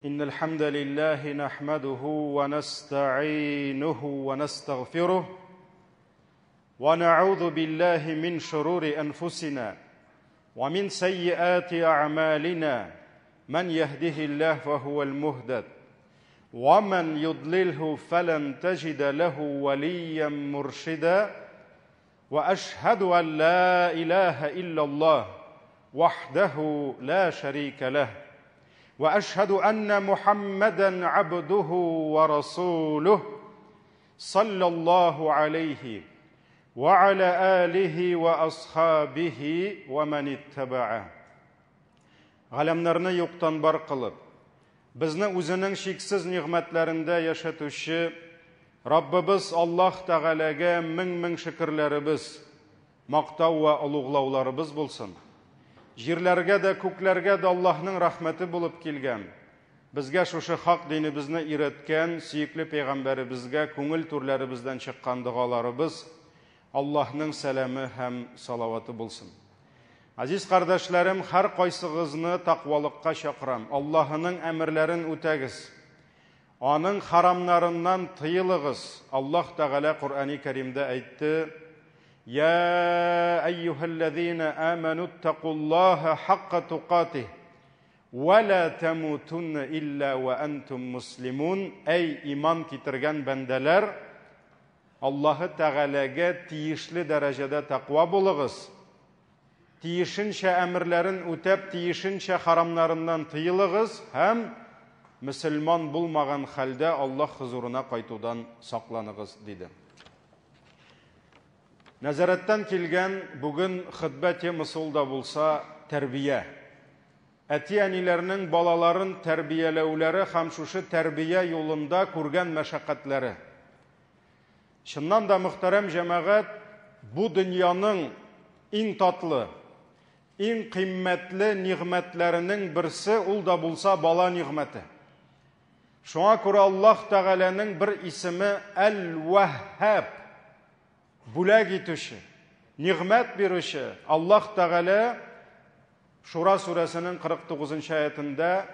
إن الحمد لله نحمده ونستعينه ونستغفره ونعوذ بالله من شرور أنفسنا ومن سيئات أعمالنا من يهده الله فهو المهتد ومن يضلله فلن تجد له وليا مرشدا وأشهد أن لا إله إلا الله وحده لا شريك له واشهد ان محمدا عبده ورسوله صلى الله عليه وعلى اله واصحابه ومن اتبعه Галәмнәрне юктан бар кылып, безне үзенең чиксез нигъмәтләрендә яшәтүче Раббыбыз Аллаһ Тәгаләгә мең-мең шөкерләребез, мактау вә олуглауларыбыз булсын. Җирләргә дә, күкләргә дә Аллаһның рәхмәте булып килгән, безгә шушы хак динебезне өйрәткән сөекле пәйгамбәребезгә күңел түрләребездән чыккан догаларыбыз, Аллаһның сәламе һәм салаваты булсын. Азиз кардәшләрем, һәркайсыгызны тәкъвалыкка чакырам. Аллаһының әмерләрен үтәгез. Аның харамнарыннан тыелыгыз. Аллаһ Тәгалә Коръәни Кәримдә әйтте: Я әйюһәлләзина аману тtakуллаһа хакка тукатих ва ла тамутунна илля ва антум муслимун. Әй иман китергән бәндәләр, Аллаһы Тәгаләгә тиешле дәрәҗәдә тәкъва булыгыз. Тиешенчә әмерләрен үтәп, тиешенчә харамнарыннан тыелыгыз һәм мөселман булмаган хәлдә Аллаһ хозурына кайтудан сакланыгыз, диде. Нәзарәттән килгән бүген хөтбә темасы ул да булса тәрбия. Әти-әниләрнең балаларын тәрбияләүләре һәм шушы тәрбия юлында күргән мәшәкатьләре. Чыннан да, мөхтәрәм җәмәгать, бу дөньяның иң татлы, иң кыйммәтле нигъмәтләренең берсе ул да булса бала нигъмәте. Шуңа күрә Аллаһ Тәгаләнең бер исеме Әл-Ваһһаб, бүләк итүче, нигъмәт бирүче. Аллаһ Тәгалә Шура сүрәсенең 49 нчы аятендә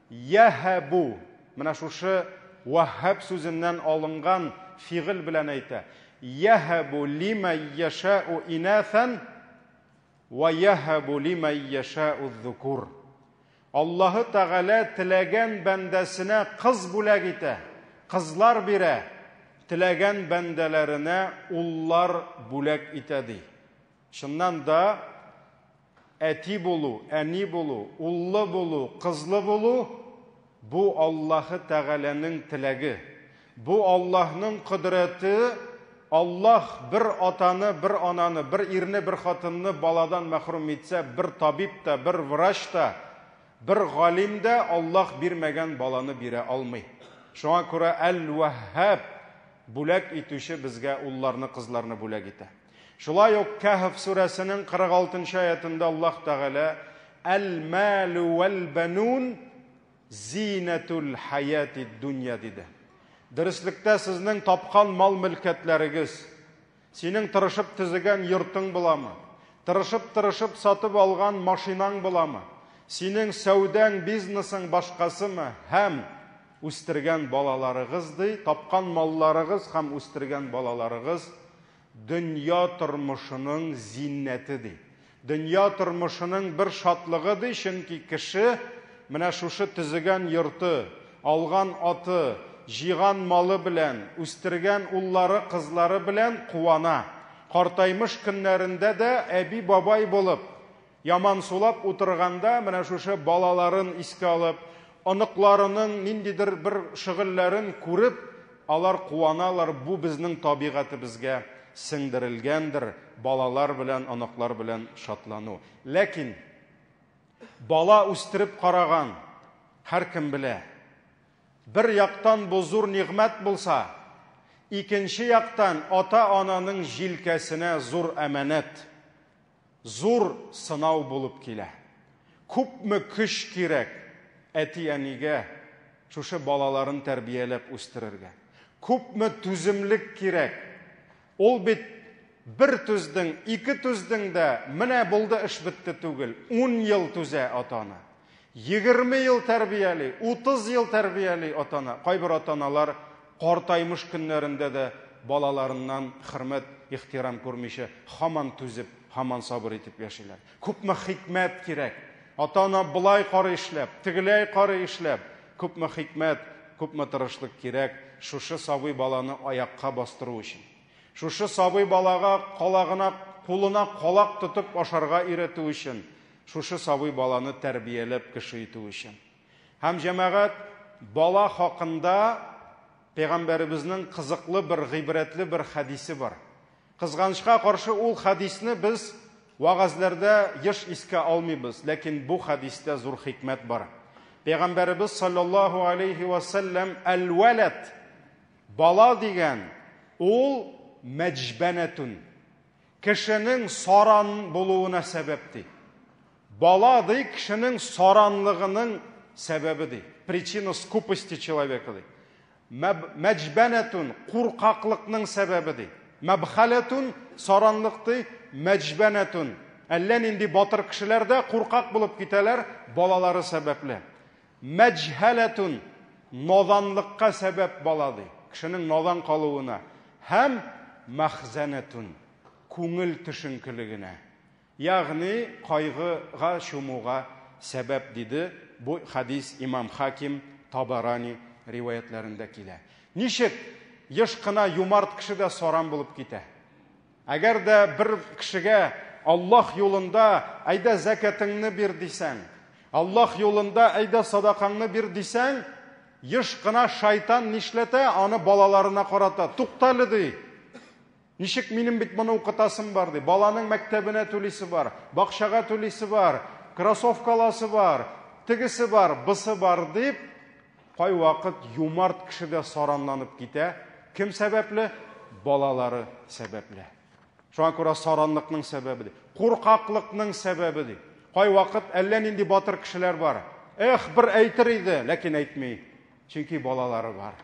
Яһәбу, менә шушы Ваһһаб сүзеннән алынган фигыль белән әйтә. Яһәбу лимән яшәу инәсән ва яһәбу лимән яшәу зукур. Аллаһы Тәгалә теләгән бәндәсенә кыз бүләк итә, кызлар бирә, теләгән бәндәләренә уллар бүләк итә ди. Чыннан да, әти булу, әни булу, уллы булу, кызлы булу, бу Аллаһы Тәгаләнең теләге. Бу Аллаһның кодрәте, Аллаһ бер атаны, бер ананы, бер ирне, бер хатынны баладан мәхрүм итсә, бер табиб та, бер врач та, бер галим дә Аллаһ бирмәгән баланы бирә алмый. Шуңа күрә Әл-Ваһһаб бүләк итүче безгә улларны, кызларны бүләк итә. Шулай ук Кәһф сүрәсенең 46 нчы аятында Аллаһ Тәгалә Әл-малу вәл-банун зинатул хаяти дунья диде. Дөреслектә сезнең тапкан мал-мөлкәтләрегез, синең тырышып төзегән йортың буламы, тырышып-тырышып сатып алган машинаң буламы, синең сәүдәң, бизнесың башкасымы һәм үстергән балаларыгыз ди, тапкан малларыгыз һәм үстергән балаларыгыз Дөнья тормышының зиннәте, ди. Дөнья тормышының бер шатлыгы, ди, чөнки кеше менә шушы төзегән йорты, алган аты, җыйган малы белән, үстергән уллары, кызлары белән куана. Картаймыш көннәрендә дә әби-бабай булып, Ямансулап утырганда менә шушы балаларын искә алып, оныкларының ниндидер бер шөгыльләрен күреп, алар куаналар, бу безнең табигатебезгә сеңдерелгәндер, балалар белән, оныклар белән шатлану. Ләкин бала үстереп караган һәркем белә, бер яктан бу зур нигъмәт булса, икенче яктан ата-ананың җилкәсенә зур әманәт. Зур сынау булып килә. Күпме көч кирәк әти-әнигә шушы балаларын тәрбияләп үстерергә. Күпме түземлек кирәк. Ул бит бер түздең, ике түздең дә, менә булды эш бетте түгел. Ун ел түзә ата-ана. 20 ел тәрбияли, 30 ел тәрбияли ата-ана. Кайбер ата-аналар картаймыш көннәрендә дә балаларыннан хөрмәт, ихтирам күрмичә, һаман түзеп, һаман сабыр итеп яшиләр. Күпме хикмәт кирәк. Ата-ана болай карый эшләп, тегеләй карый эшләп, күпме хикмәт, күпме тырышлык кирәк шушы сабый баланы аякка бастыру өчен. Шушы сабый балага калагына, кулына калак тотып ашарга өйрәтү өчен, шушы сабый баланы тәрбияләп кеше итү өчен. Һәм җәмәгать бала хакында пәйгамбәребезнең кызыклы бер гыйбрәтле бер хәдисе бар. Кызганычка каршы, ул хәдисне без вәгазьләрдә еш искә алмыйбыз, ләкин бу хәдистә зур хикмәт бар. Пәйгамбәребез саллаллаһу алейхи ва сәлләм әл-вәләд бала дигән ул мәҗбәнәтүн кешенең саран булуына сәбәп ди. Бала ди кешенең саранлыгының сәбәбе ди. Причина скупости человека ди. Мәҗбәнәтүн куркаклыкның сәбәбе ди. Мәбхәләтүн саранлык ди, мәҗбәнәтүн. Әллә нинди батыр кешеләр дә куркак булып китәләр балалары сәбәпле. Мәҗһәләтүн наданлыкка сәбәп бала ди. Кешенең надан калуына һәм мәхзәнәтүн күңел төшенкелегенә. Ягъни кайгыга чумуга сәбәп, диде. Бу хәдис имам Хаким, Табарани риваятьләрендә килә. Ничек еш кына юмарт кеше дә саран булып китә? Әгәр дә бер кешегә Аллаһ юлында әйдә зәкәтеңне бир дисәң, Аллаһ юлында әйдә садакаңны бир дисәң, еш кына шайтан нишләтә? Аны балаларына карата. Туктале ди. Ничек минем бит моны укытасым бар ди. Баланың мәктәбенә түлисе бар, бакчага түлисе бар, кроссовка аласы бар, тегесе бар, бысы бар дип, кайвакыт юмарт кеше дә саранланып китә. Кем сәбәпле? Балалары сәбәпле. Шуңа күрә саранлыкның сәбәбе ди. Куркаклыкның сәбәбе ди. Кайвакыт әллә нинди батыр кешеләр бар. Эх, бер әйтер иде, ләкин әйтми. Чөнки балалары бар.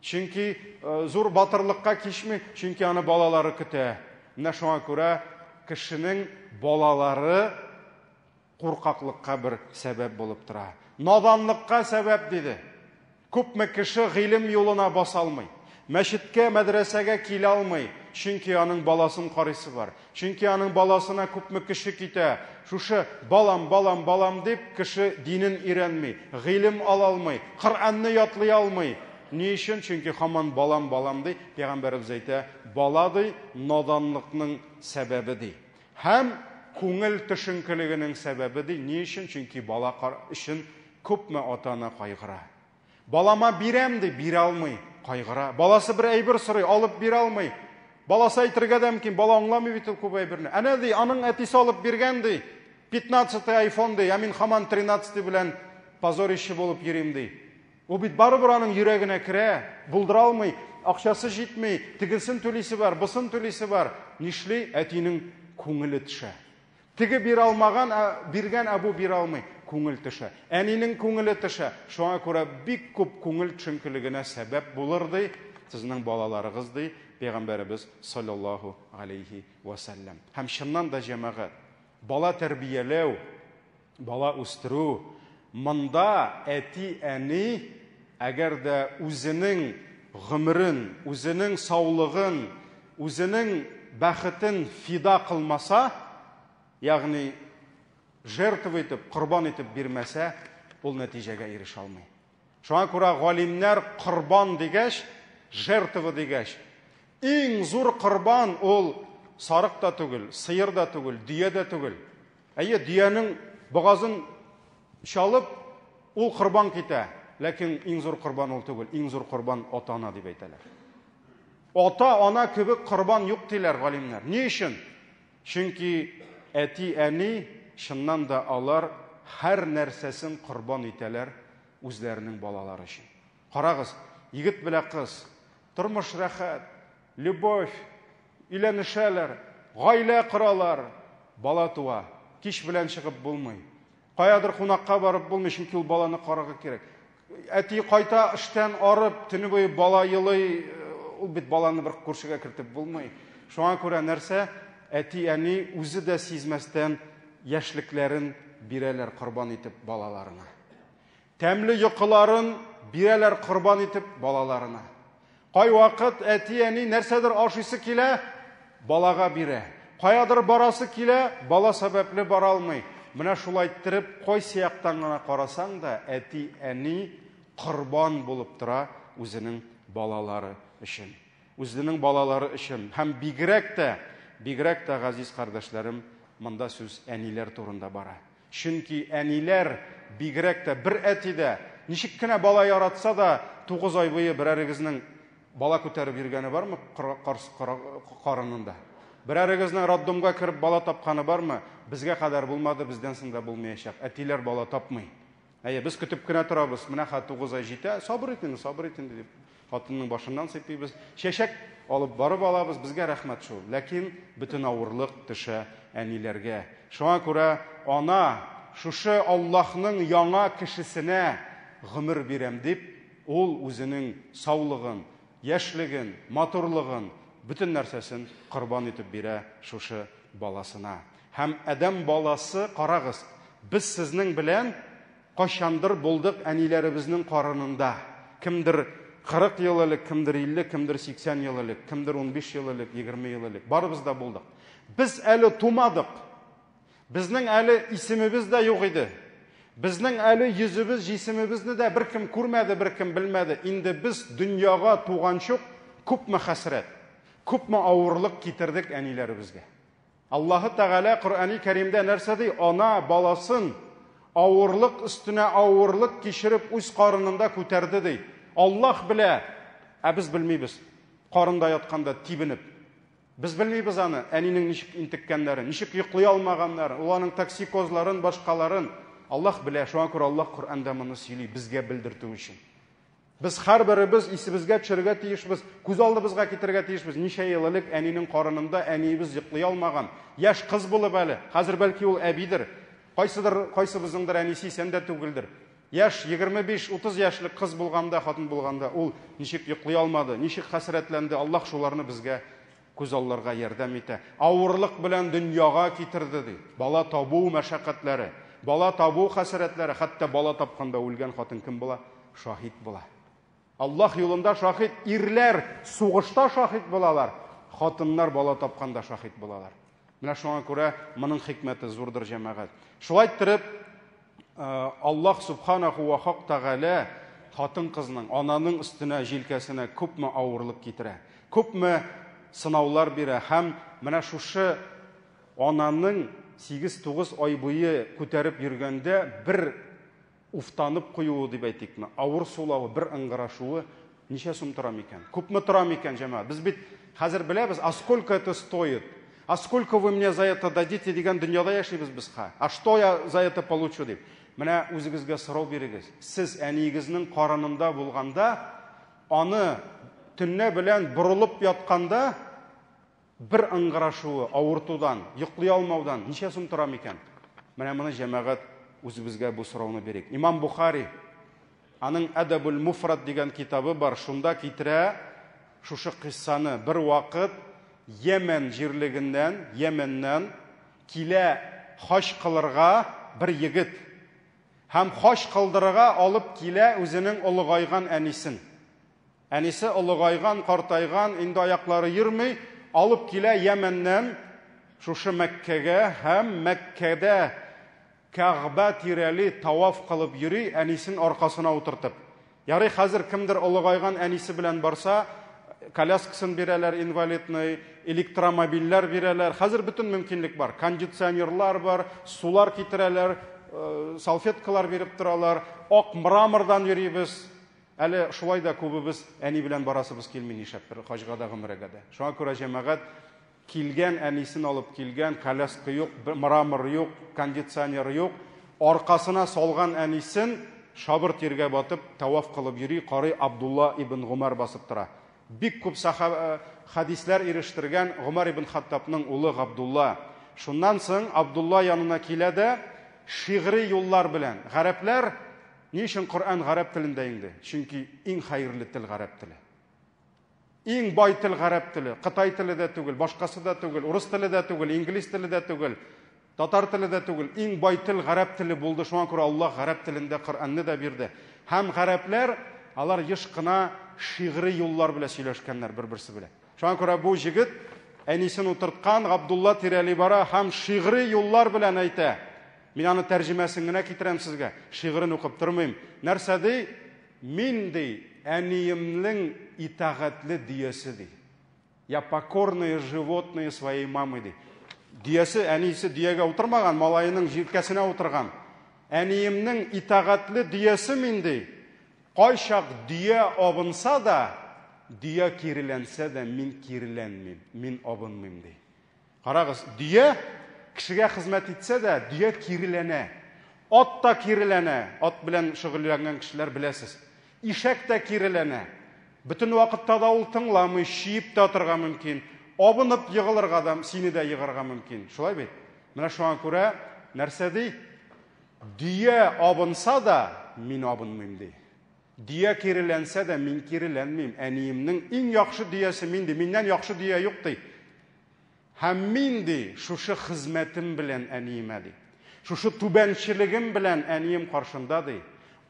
Чөнки э, зур батырлыкка кичми, чөнки аны балалары көтә. Менә шуңа күрә кешенең балалары куркаклыкка бер сәбәп булып тора. Наданлыкка сәбәп диде. Күпме кеше гыйлем юлына баса алмый. Мәчеткә, мәдрәсәгә килә алмый, чөнки аның баласын карыйсы бар. Чөнки аның баласына күпме кеше китә. Шушы балам, балам, балам дип кеше динен өйрәнми, гыйлем ала алмый, Коръәнне ятлый алмый. Ни өчен? Чөнки һаман балам, балам ди. Пәйгамбәребез әйтә, бала ди, наданлыкның сәбәбе ди. Һәм күңел төшенкелегенең сәбәбе ди. Ни өчен? Чөнки бала өчен күпме ата-ана кайгыра. Балама бирәм ди, бирә алмый, кайгыра. Баласы бер әйбер сорый, алып бирә алмый. Баласы әйтергә дә мөмкин, бала аңламый бит ул күп әйберне. Әнә ди, аның әтисе алып биргән ди. 15 айфон ди, ә мин һаман 13 белән позорище булып йөрим ди. Ул бит барыбер аның йөрәгенә керә, булдыра алмый, акчасы җитми, тегесен түлисе бар, бусын түлисе бар. Нишли? Әтинең күңеле төшә. Теге бирә алмаган, ә биргән, ә бу бирә алмый. Күңел төшә. Әнинең күңеле төшә. Шуңа күрә бик күп күңел төшенкелегенә сәбәп булыр ди, сезнең балаларыгыз ди, Пәйгамбәребез саллаллаһу алейхи ва сәлләм. Һәм чыннан да җәмәгать, бала тәрбияләү, бала үстерү, монда әти-әни әгәр дә үзенең гомерен, үзенең саулыгын, үзенең бәхетен фида кылмаса, ягъни жертва итеп, корбан итеп бирмәсә, ул нәтиҗәгә ирешә алмый. Шуңа күрә галимнәр корбан дигәч, жертва дигәч, иң зур корбан ул сарык та түгел, сыер да түгел, дөя дә түгел. Әйе, дөянең богазын чалып, ул корбан китә. Ләкин иң зур корбан ул түгел, иң зур корбан ата-ана дип әйтәләр. Ата-ана кебек корбан юк диләр галимнәр. Ни өчен? Чөнки әти-әни чыннан да алар һәр нәрсәсен корбан итәләр үзләренең балалары өчен. Карагыз, егет белән кыз, тормыш рәхәт, любовь, өйләнешәләр, гаилә коралар, бала туа. Кич белән чыгып булмый. Каядыр кунакка барып булмый, чөнки ул баланы карарга кирәк. Әти кайта эштән арып, төне буе бала елый, ул бит баланы бер күршегә кертеп булмый. Шуңа күрә нәрсә? Әти-әни үзе дә сизмәстән яшьлекләрен бирәләр корбан итеп балаларына. Тәмле йокыларын бирәләр корбан итеп балаларына. Кайвакыт әти-әни нәрсәдер ашыйсы килә, балага бирә. Каядыр барасы килә, бала сәбәпле бара алмый. Менә шулай иттереп, кайсы яктан гына карасаң да, әти-әни корбан булып тора үзенең балалары өчен. Үзенең балалары өчен. Һәм бигрәк тә, бигрәк тә, газиз кардәшләрем, монда сүз әниләр турында бара. Чөнки әниләр бигрәк тә бер әти дә, ничек кенә бала яратса да, 9 ай буе берәрегезнең бала күтәреп йөргәне бармы карынында? Берәрегезнең роддомга кереп бала тапканы бармы? Безгә кадәр булмады, бездән соң да булмаячак. Әтиләр бала тапмый. Әйе, без көтеп кенә торабыз. Менә хәзер 9 ай җитә, сабыр ит инде, сабыр ит инде дип. Хатынның башыннан сыйпыйбыз. Чәчәк алып барып алабыз, безгә рәхмәт шул. Ләкин бөтен авырлык төшә әниләргә. Шуңа күрә ана шушы Аллаһның яңа кешесенә гомер бирәм дип, ул үзенең саулыгын, яшьлеген, матурлыгын, бөтен нәрсәсен корбан итеп бирә шушы баласына. Һәм адәм баласы, карагыз, без сезнең белән кайчандыр булдык әниләребезнең карынында. Кемдер 40 ел элек, кемдер 50, кемдер 80 ел элек, кемдер 15 ел элек, 20 ел элек. Барыбыз да булдык. Без әле тумадык. Безнең әле исемебез дә юк иде. Безнең әле йөзебез, җисемебезне дә беркем күрмәде, беркем белмәде. Инде без дөньяга туганчы күпме хәсрәт, күпме авырлык китердек әниләребезгә. Аллаһы Тәгалә Коръәни Кәримдә нәрсә ди? Ана баласын авырлык өстенә авырлык кичереп үз карынында күтәрде ди. Аллаһ белә, ә без белмибез. Карында ятканда тибенеп. Без белмибез аны, әнинең ничек интеккәннәрен, ничек йоклый алмаганнарын, ул аның токсикозларын, башкаларын. Аллаһ белә, шуңа күрә Аллаһ Коръәндә моны сөйли, безгә белдертү өчен. Без һәрберебез исебезгә төшерергә тиешбез, күз алдыбызга китерергә тиешбез. Ничә ел элек әнинең карынында әниебез йоклый алмаган, яшь кыз булып әле, хәзер бәлки ул әбидер, кайсыдыр, кайсыбызыңдыр әнисе исән дә түгелдер. Яшь 25-30 яшьлек кыз булганда, хатын булганда ул ничек йоклый алмады, ничек хәсрәтләнде, Аллаһ шуларны безгә күз алларга ярдәм итә. Авырлык белән дөньяга китерде ди. Бала табу мәшәкатьләре, бала табу хәсрәтләре, хәтта бала тапканда үлгән хатын кем була? Шаһит була. Аллаһ юлында шаһит, ирләр сугышта шаһит булалар, хатыннар бала тапканда шаһит булалар. Менә шуңа күрә моның хикмәте зурдыр, җәмәгать. Шулай иттереп, Аллаһ субханаху ва хак тәгалә хатын-кызның, ананың өстенә, җилкәсенә күпме авырлык китерә, күпме сынаулар бирә һәм менә шушы ананың 8-9 ай буе күтәреп йөргәндә бер уфтанып куюы дип әйтикме, авыр сулавы, бер ыңгырашуы ничә сум тора микән? Күпме тора микән, җәмәгать? Без бит хәзер беләбез, а сколько это стоит? А сколько вы мне за это дадите дигән дөньяда яшибез без ха. А что я за это получу дип. Менә үзегезгә сорау бирегез. Сез әниегезнең карынында булганда, аны төнлә белән борылып ятканда бер ыңгырашуы, авыртудан, йоклый алмаудан ничә сум тора микән? Менә моны, җәмәгать, үзебезгә бу сорауны бирик. Имам Бухари аның Әдәбул Муфрад дигән китабы бар, шунда китерә шушы кыйссаны. Бер вакыт Йәмән җирлегеннән, Йәмәннән килә хаҗ кылырга бер егет. Һәм хаҗ кылдырырга алып килә үзенең олыгайган әнисен. Әнисе олыгайган, картайган, инде аяклары йөрми, алып килә Йәмәннән шушы Мәккәгә һәм Мәккәдә Кәгъбә тирәли таваф кылып йөри, әнисен аркасына утыртып. Ярый, хәзер кемдер олыгайган әнисе белән барса, коляскасын бирәләр инвалидный, электромобильләр бирәләр. Хәзер бөтен мөмкинлек бар. Кондиционерлар бар, сулар китерәләр, салфеткалар биреп торалар. Ак мрамордан йөрибез. Әле шулай да күбебез әни белән барасыбыз килми нишләптер, хаҗга да, гомрәгә дә. Шуңа күрә, җәмәгать, килгән әнисен алып килгән, коляска юк, мрамор юк, кондиционер юк. Аркасына салган әнисен шабыр тиргә батып, таваф кылып йөри, карый Абдулла ибн Гомәр басып тора. Бик күп хәдисләр ирештергән Гомәр ибн Хаттабның улы Габдулла. Шуннан соң Абдулла янына килә дә шигъри юллар белән. Гарәпләр Ни өчен Коръән гарәп телендә инде? Чөнки иң хәерле тел гарәп теле. Иң бай тел гарәп теле. Кытай теле дә түгел, башкасы да түгел, урыс теле дә түгел, инглиз теле дә түгел. Татар теле дә түгел, иң бай тел гарәп теле булды. Шуңа күрә Аллаһ гарәп телендә Коръәнне дә бирде. Һәм гарәпләр алар еш кына шигъри юллар белән сөйләшкәннәр бер-берсе белән. Шуңа күрә бу җегет әнисен утырткан, Габдулла тирәли бара һәм шигъри юллар белән әйтә. Мин аны тәрҗемәсен генә китерәм сезгә, шигырен укып тормыйм. Нәрсә ди? Мин ди, әниемнең итагатьле дөясе ди. Я покорное животное своей мамы ди. Дөясе, әнисе дөягә утырмаган, малаеның җилкәсенә утырган. Әниемнең итагатьле дөясе мин ди. Кайчак дөя абынса да, дөя киреләнсә дә, мин киреләнмим, мин абынмыйм ди. Карагыз, дөя кешегә хезмәт итсә дә, дөя киреләнә. Ат та киреләнә. Ат белән шөгыльләнгән кешеләр беләсез. Ишәк тә киреләнә. Бөтен вакытта да ул тыңламый, чиеп тә атырга мөмкин. Абынып егылырга да, сине дә егарга мөмкин. Шулай бит? Менә шуңа күрә нәрсә ди? Дөя абынса да, мин абынмыйм ди. Дөя киреләнсә дә, мин киреләнмим. Әниемнең иң яхшы дөясе мин ди. Миннән яхшы дөя юк ди. Һәм мин ди, шушы хезмәтем белән әниемә ди. Шушы түбәнчелегем белән әнием каршында ди,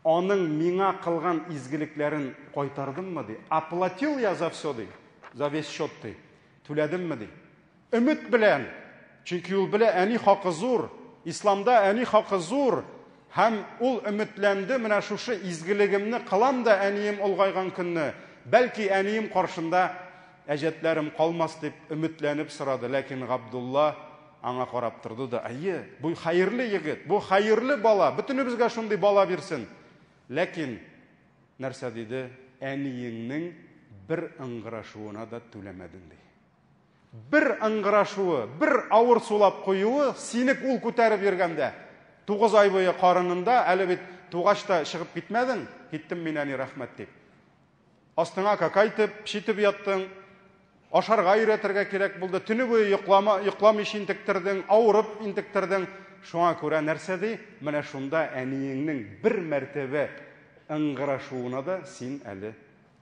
аның миңа кылган изгелекләрен кайтардыммы ди. Оплатил я за все ди, за весь счет ди. Түләдемме ди. Өмет белән, чөнки ул белә әни хакы зур, исламда әни хакы зур. Һәм ул өметләнде, менә шушы изгелегемне кылам да әнием олгайган көнне, бәлки әнием каршында әҗәтләрем калмас дип өметләнеп сорады. Ләкин Габдулла аңа карап торды да, әйе, бу хәерле егет, бу хәерле бала, бөтенебезгә шундый бала бирсен. Ләкин нәрсә диде? Әниеңнең бер ыңгырашуына да түләмәдең ди. Бер ыңгырашуы, бер авыр сулап куюы сине ул күтәреп йөргәндә. 9 ай буе карынында, әле бит тугач та чыгып китмәдең, киттем мин әни рәхмәт дип. Астыңа какайтып, пешитеп яттың. Ашарга өйрәтергә кирәк булды. Төне буе йоклама, йокламыйча интектердең, авырып интектердең. Шуңа күрә нәрсә ди? Менә шунда әниеңнең бер мәртәбә ыңгырашуына да син әле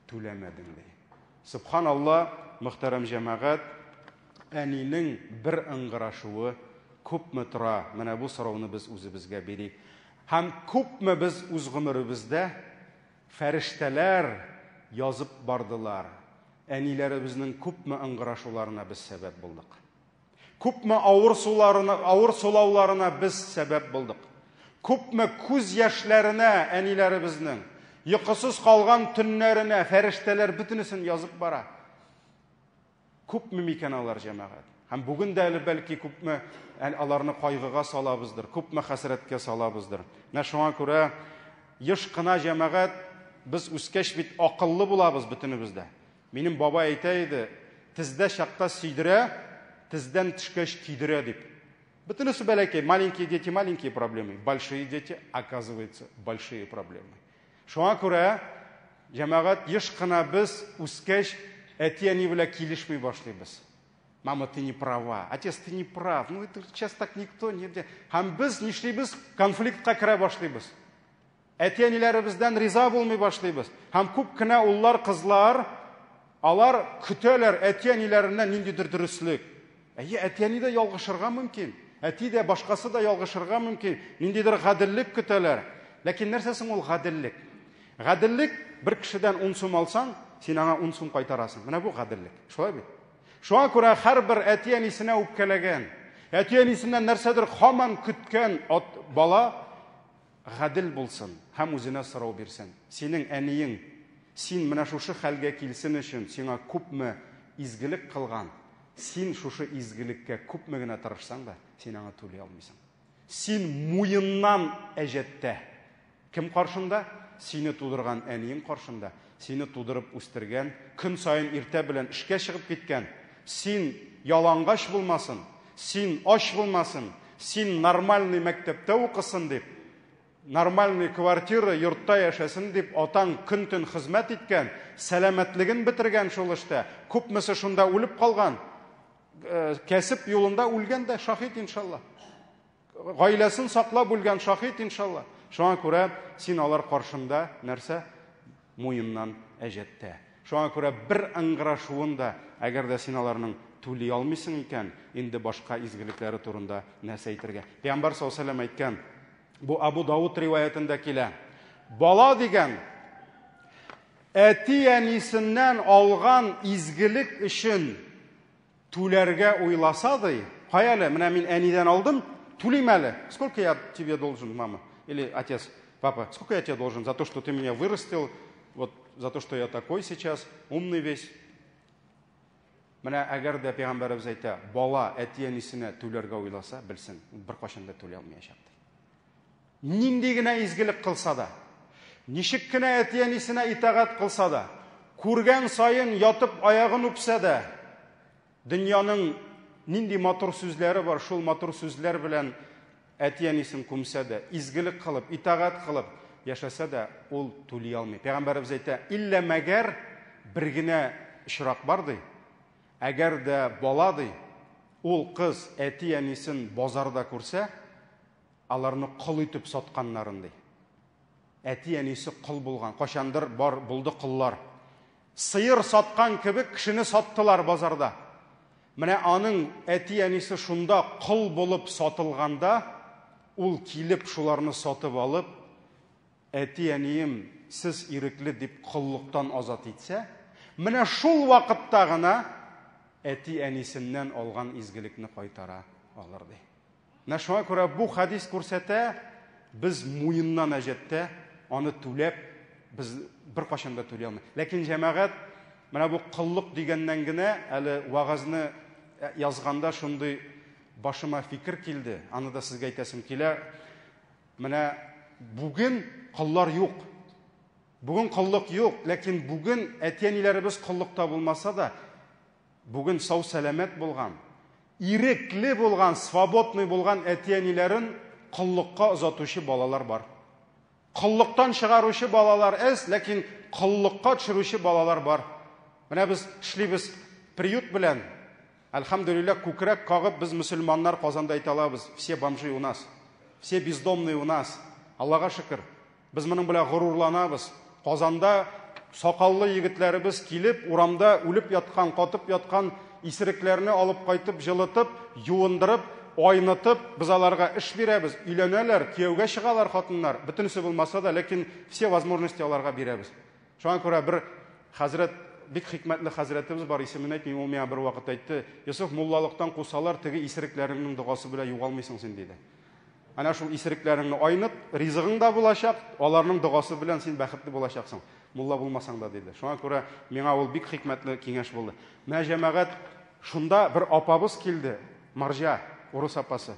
түләмәдең ди. Субханалла, мөхтәрәм җәмәгать, әнинең бер ыңгырашуы күпме тора? Менә бу сорауны без үзебезгә бирик. Һәм күпме без үз гомеребездә Фәрештәләр язып бардылар. Әниләребезнең күпме ыңгырашуларына без сәбәп булдык. Күпме авыр суларына, авыр сулауларына без сәбәп булдык. Күпме күз яшьләренә әниләребезнең, йокысыз калган төннәренә фәрештәләр бөтенесен язып бара. Күпме микән алар, җәмәгать? Һәм бүген дә әле бәлки күпме аларны кайгыга салабыздыр, күпме хәсрәткә салабыздыр. Менә шуңа күрә еш кына җәмәгать без үскәч бит акыллы булабыз бөтенебез дә. Минем бабай әйтә иде, тездә чакта сөйдерә, тездән төшкәч көйдерә дип. Бөтенесе бәләкәй, маленькие дети маленькие проблемы, большие дети, оказывается, большие проблемы. Шуңа күрә, җәмәгать, еш кына без үскәч әти-әни белән килешми башлыйбыз. Мама, ты не права. Отец, ты не прав. Ну, это сейчас так никто не... Һәм без нишлибез? Конфликтка керә башлыйбыз. Әти-әниләребездән риза булмый башлыйбыз. Һәм күп кенә уллар, кызлар, алар көтәләр әти-әниләреннән ниндидер дөреслек. Әйе, әти-әни дә ялгышырга мөмкин. Әти дә, башкасы да ялгышырга мөмкин. Ниндидер гаделлек көтәләр. Ләкин нәрсә соң ул гаделлек? Гаделлек, бер кешедән 10 сум алсаң, син аңа 10 сум кайтарасың. Менә бу гаделлек. Шулай бит? Шуңа күрә һәрбер әти-әнисенә үпкәләгән, әти-әнисеннән нәрсәдер һаман көткән ат, бала гадел булсын һәм үзенә сорау бирсен. Синең әниең син менә шушы хәлгә килсен өчен сиңа күпме изгелек кылган, син шушы изгелеккә күпме генә тырышсаң да, син аңа түли алмыйсың. Син муеннан әҗәттә. Кем каршында? Сине тудырган әниең каршында, сине тудырып үстергән, көн саен иртә белән эшкә чыгып киткән, син ялангач булмасын, син ач булмасын, син нормальный мәктәптә укысын дип, нормальный квартира, йортта яшәсен дип атаң көн-төн хезмәт иткән, сәламәтлеген бетергән шул эштә, күпмесе шунда үлеп калган, э, кәсеп юлында үлгән дә шаһит иншалла. Гаиләсен саклап үлгән шаһит иншалла. Шуңа күрә син алар каршында нәрсә? Муеннан әҗәттә. Шуңа күрә бер ыңгырашуын да, әгәр дә син аларның түли алмыйсың икән, инде башка изгелекләре турында нәрсә әйтергә. Пәйгамбәр саллаллаһу алейһи вәсәлләм әйткән, бу Абу Дауд риваятендә килә. Бала дигән әти-әнисеннән алган изгелек өчен түләргә уйласа ди, кая әле, менә мин әнидән алдым, түлим әле. Сколько я тебе должен, мама? Или отец, папа, сколько я тебе должен за то, что ты меня вырастил, вот за то, что я такой сейчас, умный весь. Менә әгәр дә пәйгамбәребез әйтә, бала әти-әнисенә түләргә уйласа, белсен, беркайчан да түли алмаячак ди. Нинди генә изгелек кылса да, ничек кенә әти-әнисенә итагать кылса да, күргән саен ятып аягын үпсә дә, дөньяның нинди матур сүзләре бар, шул матур сүзләр белән әти-әнисен күмсә дә, изгелек кылып, итагать кылып яшәсә дә, ул түли алмый. Пәйгамбәребез әйтә, иллә мәгәр бер генә очрак бар ди. Әгәр дә бала ди, ул кыз әти-әнисен базарда күрсә, аларны кол итеп сатканнарын ди. Әти-әнисе кол булган, кайчандыр бар булды коллар. Сыер саткан кебек кешене саттылар базарда. Менә аның әти-әнисе шунда кол булып сатылганда, ул килеп шуларны сатып алып, әти-әнием, сез ирекле дип коллыктан азат итсә, менә шул вакытта гына әти-әнисеннән алган изгелекне кайтара алыр ди. Менә шуңа күрә бу хәдис күрсәтә, без муеннан әҗәттә аны түләп, без беркайчан да түли алмый. Ләкин җәмәгать, менә бу коллык дигәннән генә әле вәгазьне язганда шундый башыма фикер килде, аны да сезгә әйтәсем килә. Менә бүген коллар юк. Бүген коллык юк, ләкин бүген әти-әниләребез коллыкта булмаса да, бүген сау-сәламәт булган, ирекле булган, свободный булган әти-әниләрен коллыкка озатучы балалар бар. Коллыктан чыгаручы балалар әз, ләкин коллыкка төшерүче балалар бар. Менә без эшлибез приют белән. Әлхәмдүлилләһ, күкрәк кагып без мөселманнар Казанда әйтә алабыз, все бомжи у нас, все бездомные у нас. Аллага шөкер. Без моның белән горурланабыз. Казанда сакаллы егетләребез килеп, урамда үлеп яткан, катып яткан исерекләрне алып кайтып, җылытып, юындырып, айнытып, без аларга эш бирәбез, өйләнәләр, кияүгә чыгалар хатыннар. Бөтенесе булмаса да, ләкин все возможности аларга бирәбез. Шуңа күрә бер хәзрәт, бик хикмәтле хәзрәтебез бар, исемен әйтмим, ул миңа бер вакыт әйтте, Йосыф, муллалыктан кусалар, теге исерекләреңнең догасы белән югалмыйсың син, диде. Әнә шул исерекләреңне айныт, ризыгың да булачак, аларның догасы белән син бәхетле булачаксың. Мулла булмасаң да, диде. Шуңа күрә миңа ул бик хикмәтле киңәш булды. Менә җәмәгать, шунда бер апабыз килде, марҗа, урыс апасы.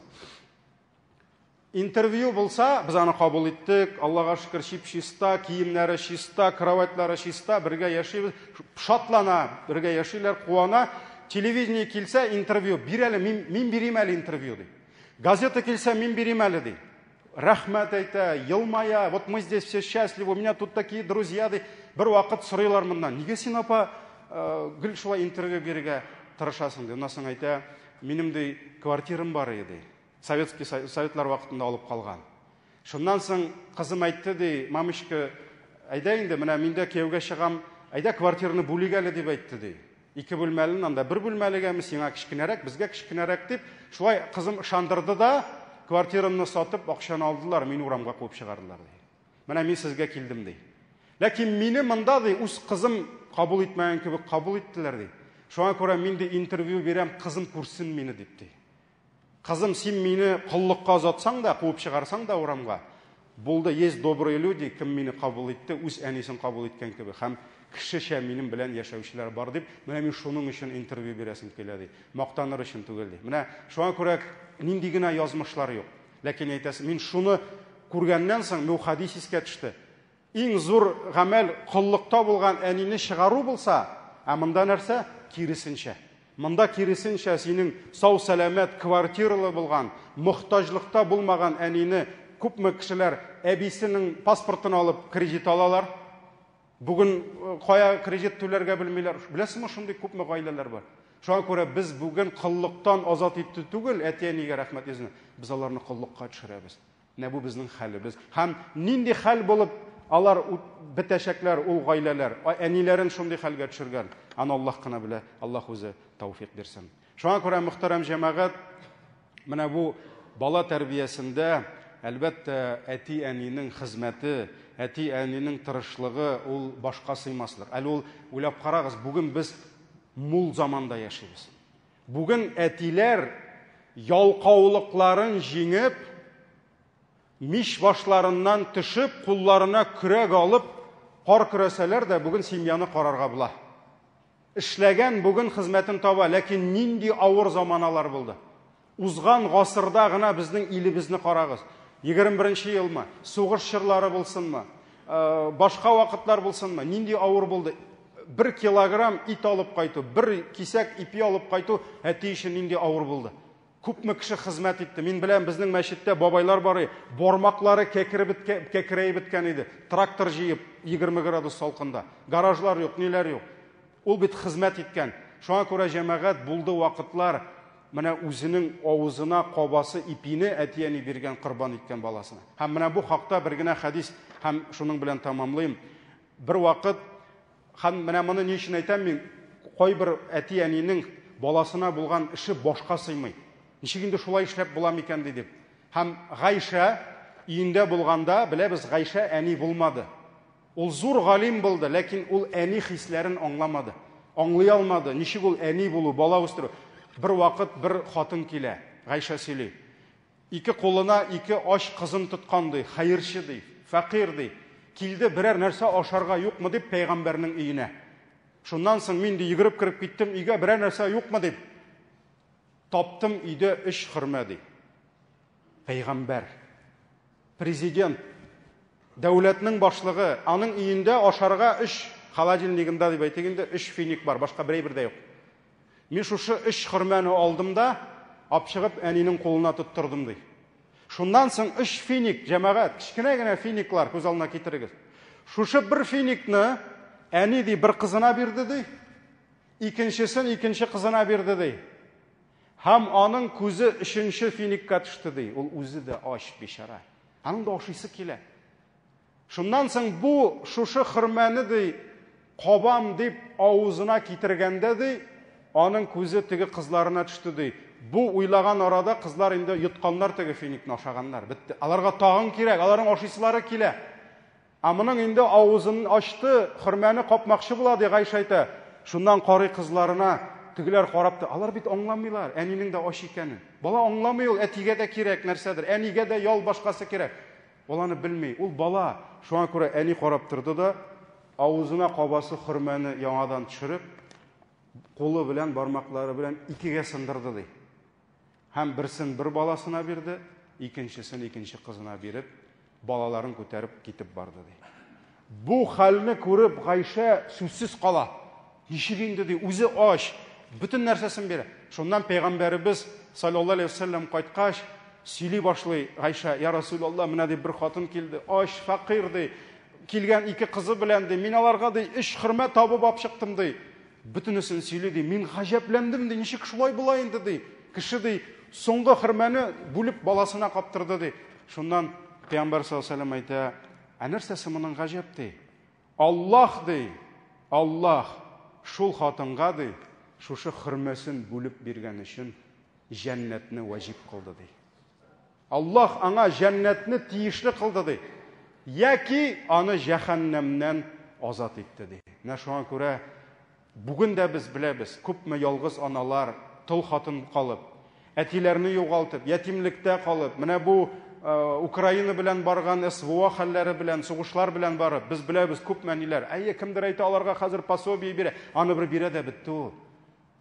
Интервью булса, без аны кабул иттек. Аллага шөкер, чип-чиста, киемнәре чиста, кроватьлары чиста, бергә яшибез. Шатлана, бергә яшиләр, куана. Телевидение килсә, интервью бир әле, мин, мин бирим әле интервью, ди. Газета килсә, мин бирим әле, ди. Рәхмәт әйтә, елмая, вот мы здесь все счастливы, у меня тут такие друзья, ди. Бер вакыт сорыйлар моннан, нигә син, апа, гел шулай интервью бирергә тырышасың, ди. Аннан соң әйтә, минем, ди, квартирам бар иде, ди. Советский Советлар вакытында алып калган. Шуннан соң кызым әйтте, ди, мамочка, әйдә инде, менә мин дә кияүгә чыгам, әйдә квартираны бүлик әле, дип әйтте, ди. Ике бүлмәлен анда бер бүлмәлегәме, сиңа кечкенәрәк, безгә кечкенәрәк дип, шулай кызым ышандырды да, квартирамны сатып, акчаны алдылар, мине урамга куып чыгардылар, ди. Менә мин сезгә килдем, ди. Ләкин мине монда, ди, үз кызым кабул итмәгән кебек кабул иттеләр, ди. Шуңа күрә мин ди интервью бирәм, кызым күрсен мине дип, ди. Кызым, син мине коллыкка озатсаң да, куып чыгарсаң да урамга, булды, есть добрые люди, кем мине кабул итте, үз әнисен кабул иткән кебек һәм кешечә минем белән яшәүчеләр бар дип, менә мин шуның өчен интервью бирәсем килә, ди. Мактаныр өчен түгел, ди. Менә шуңа күрә нинди генә язмышлар юк. Ләкин әйтәсе, мин шуны күргәннән соң, бу хадис искә төште. Иң зур гамәл коллыкта булган әнине чыгару булса, ә монда нәрсә? Киресенчә. Монда киресенчә синең сау-сәламәт, квартиралы булган, мохтаҗлыкта булмаган әнине күпме кешеләр әбисенең паспортын алып кредит алалар. Бүген э, кая кредит түләргә белмиләр. Беләсезме, шундый күпме гаиләләр бар. Шуңа күрә без бүген коллыктан азат итте түгел, әти-әнигә рәхмәт йөзенә. Без аларны коллыкка төшерәбез. Менә бу безнең хәлебез. Һәм нинди хәл булып алар бетәчәкләр, ул гаиләләр. Әниләрен шундый хәлгә төшергән. Аны Аллаһ кына белә, Аллаһ үзе тәүфик бирсен. Шуңа күрә, мөхтәрәм җәмәгать, менә бу бала тәрбиясендә, әлбәттә, әти-әнинең хезмәте, әти-әнинең тырышлыгы ул башка сыймаслык. Әле ул уйлап карагыз, бүген без мул заманда яшибез. Бүген әтиләр ялкаулыкларын җиңеп, мич башларыннан төшеп, кулларына көрәк алып, кар көрәсәләр дә, бүген семьяны карарга була. Эшләгән бүген хезмәтен таба, ләкин нинди авыр заманалар булды. Узган гасырда гына безнең илебезне карагыз. 21 елмы, сугыш чорлары булсынмы, башка вакытлар булсынмы, нинди авыр булды. Бер килограмм ит алып кайту, бер кисәк ипи алып кайту әти өчен нинди авыр булды. Күпме кеше хезмәт итте. Мин беләм, безнең мәчеттә бабайлар бар иде, бармаклары кәкрәеп беткән иде. Трактор җыеп, 20 градус салкында. Гаражлар юк, ниләр юк. Ул бит хезмәт иткән. Шуңа күрә җәмәгать булды вакытлар, менә үзенең авызына кабасы ипине әти-әни биргән корбан иткән баласына. Һәм менә бу хакта бер генә хәдис һәм шуның белән тәмамлыйм. Бер вакыт һәм менә моны ни өчен әйтәм мин, кайбер әти-әнинең баласына булган эше башка сыймый. Ничек инде шулай эшләп була микән ди дип. Һәм Гайшә өендә булганда, беләбез, Гайшә әни булмады. Ул зур галим булды, ләкин ул әни хисләрен аңламады. Аңлый алмады, ничек ул әни булу, бала үстерү. Бер вакыт бер хатын килә, Гайшә сөйли. Ике кулына ике ач кызын тоткан ди, хәерче ди, фәкыйрь ди. Килде берәр нәрсә ашарга юкмы дип пәйгамбәрнең өенә. Шуннан соң мин ди йөгереп кереп киттем өйгә, берәр нәрсә юкмы дип. Таптым өйдә өч хөрмә ди. Пәйгамбәр, президент, дәүләтнең башлыгы, аның өендә ашарга өч холодильнигында дип әйтик инде, өч финик бар, башка бер әйбер дә юк. Мин шушы өч хөрмәне алдым да, алып чыгып әнинең кулына тоттырдым ди. Шуннан соң өч финик, җәмәгать, кечкенә генә финиклар күз алдына китерегез. Шушы бер финикны әни ди бер кызына бирде ди, икенчесен икенче кызына бирде ди. Һәм аның күзе өченче финикка төште ди. Ул үзе дә ач бичара. Аның да ашыйсы килә. Шуннан соң бу шушы хөрмәне ди кабам дип авызына китергәндә ди, аның күзе теге кызларына төште ди. Бу уйлаган арада кызлар инде йотканнар теге финикны ашаганнар. Бетте. Аларга тагын кирәк, аларның ашыйсылары килә. Ә моның инде авызын ачты, хөрмәне капмакчы була, ди Гайшә әйтә. Шуннан карый кызларына, тегеләр карап та, алар бит аңламыйлар, әнинең дә ач икәнен. Бала аңламый ул, әтигә дә кирәк нәрсәдер, әнигә дә ял башкасы кирәк. Ул аны белми, ул бала. Шуңа күрә әни карап торды да, авызына кабасы хөрмәне яңадан төшереп, кулы белән, бармаклары белән икегә сындырды, ди. Һәм берсен бер баласына бирде, икенчесен икенче кызына биреп, балаларын күтәреп китеп барды, ди. Бу хәлне күреп, Гайшә сүзсез кала. Ничек инде, ди, үзе ач, бөтен нәрсәсен бирә. Шуннан пәйгамбәребез саллаллаһу алейһи вәсәлләм кайткач, сөйли башлый Гайшә, я Расулаллаһ, менә ди бер хатын килде, ач, фәкыйрь ди, килгән ике кызы белән ди, мин аларга ди өч хөрмә табып алып чыктым ди. Бөтенесен сөйли ди. Мин гаҗәпләндем ди, ничек шулай була инде ди. Кеше ди, соңгы хөрмәне бүлеп баласына каптырды ди. Шуннан Пәйгамбәр саллаллаһу алейһи вәсәлләм әйтә, ә нәрсәсе моның гаҗәп ди? Аллаһ ди, Аллаһ шул хатынга ди, шушы хөрмәсен бүлеп биргән өчен җәннәтне вәҗиб кылды ди. Аллаһ аңа җәннәтне тиешле кылды ди. Яки аны җәһәннәмнән азат итте ди. Менә шуңа күрә бүген дә без беләбез, күпме ялгыз аналар тол хатын калып, әтиләрне югалтып, ятимлектә калып, менә бу Украина белән барган СВО хәлләре белән, сугышлар белән барып, без беләбез күпме әниләр. Әйе, кемдер әйтә, аларга хәзер пособие бирә. Аны бер бирә дә бетте ул.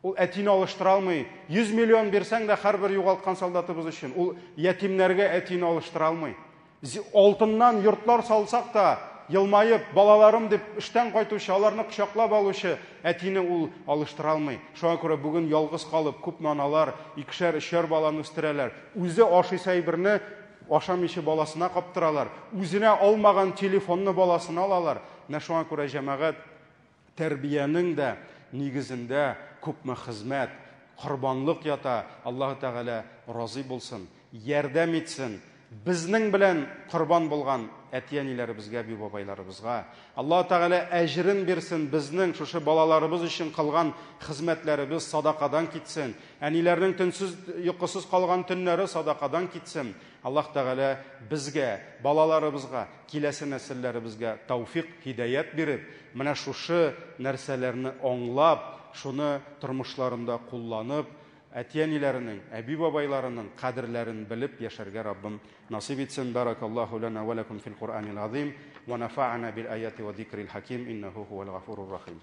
Ул әтине алыштыра алмый. 100 миллион бирсәң дә һәрбер югалткан солдатыбыз өчен. Ул ятимнәргә әтине алыштыра алмый. Алтыннан йортлар салсак та, елмаеп, балаларым дип эштән кайтучы, аларны кочаклап алучы әтине ул алыштыра алмый. Шуңа күрә бүген ялгыз калып, күпме аналар икешәр, өчәр баланы үстерәләр. Үзе ашыйсы әйберне ашамыйча баласына каптыралар. Үзенә алмаган телефонны баласына алалар. Менә шуңа күрә җәмәгать Тәрбиянең дә нигезендә күпме хезмәт, корбанлык ята, Аллаһы Тәгалә разый булсын, ярдәм итсен. Безнең белән корбан булган әти-әниләребезгә, әби-бабайларыбызга Аллаһ Тәгалә әҗерен бирсен, безнең шушы балаларыбыз өчен кылган хезмәтләребез садакадан китсен. Әниләрнең төнсез, йокысыз калган төннәре садакадан китсен. Аллаһ Тәгалә безгә, балаларыбызга, киләсе нәселләребезгә тәүфик, һидаять биреп, менә шушы нәрсәләрне аңлап, шуны тормышларында кулланып, әти-әниләренең, әби-бабайларының кадерләрен белеп яшәргә Раббым насыйп итсен. Баракаллаһу лана ва лакум фил Куръанил азим ва нафа'ана бил аяти ва зикрил хаким иннаху хуал гафурур рахим.